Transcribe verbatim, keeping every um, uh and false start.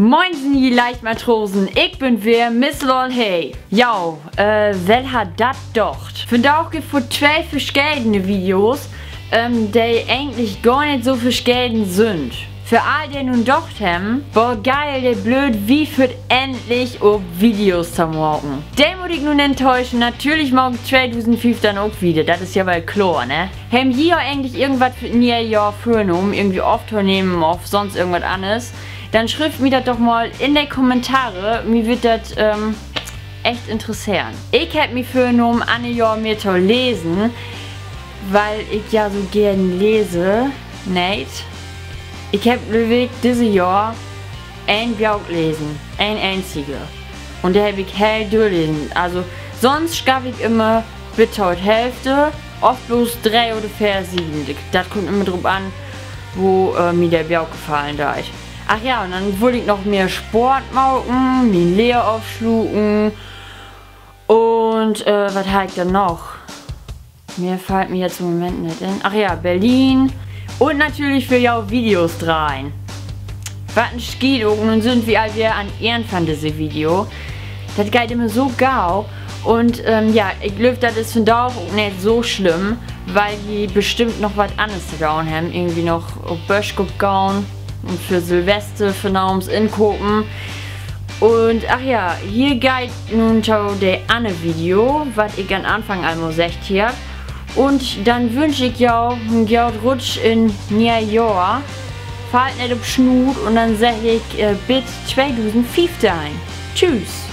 Moinsen, ji Leichtmatrosen, ik bün weer Miss Lol. Hey, jo, äh, well harr dat docht? Vandaag gifft dat twee verschedene Videos, ähm, de egentlich gor neet so verscheden sünd. För all, de nu docht hebben: Boah, geil, de blööd Wief höört endlich op, Videos to maken. De mutt ik nu enttäuschen. Natürlich maak ik tweedusendfief denn ok wieder. Dat is ja woll kloor, ne? Hebben ji jo egentlich irgendwat för 't ne'e Johr vörnahmen, irgendwie oftonehmen of sonst irgendwat anners? Denn schrievt mi dat doch mal in de Kommentare. Mi würr dat, ähm, echt interesseren. Ik hebb mi vörnahmen, anner Johr mehr to lesen, wiel ik ja so geern lese, neet? Ik hebb, glööv ik, disse Johr een Book lesen, een eenzige. Un de hebb ik heel dörlesen. Also, sonst schaff ik immer bit to 't Hälfte of blots dree oder veer Sieden. Dat kummt immer drop an, wo, äh, mi de Book gefallen deit. Ach ja, un denn wull ik noch mehr Sport maken, mien Lehr ofsluten. Un, äh, wat harr ik denn noch? Mehr fallt mi jetzt in'n Moment neet in. Ach ja, Berlin. Un natürlich för jo Videos dreihen. Wat en Schiet ok, nu sünd wi al weer an't Enn van disse Video. Dat geiht immer so gau. Un, ähm, ja, ik glööv, dat is vandaag ok neet so slimm, wiel wi bestimmt noch wat anners to doon hebben. Irgendwie noch op Böskupp gahn un för Silvester vörnamens inkopen. Un, ach ja, hier geiht 't nu to de anner Video, wat ik an'n Anfang al mal seggt heff. Un denn wünsch ik jo en goden Rutsch in't ne'e Johr. Fallt neet op Snuut un denn segg ik, äh, bit tweedusendfiefteihn. Tschüss.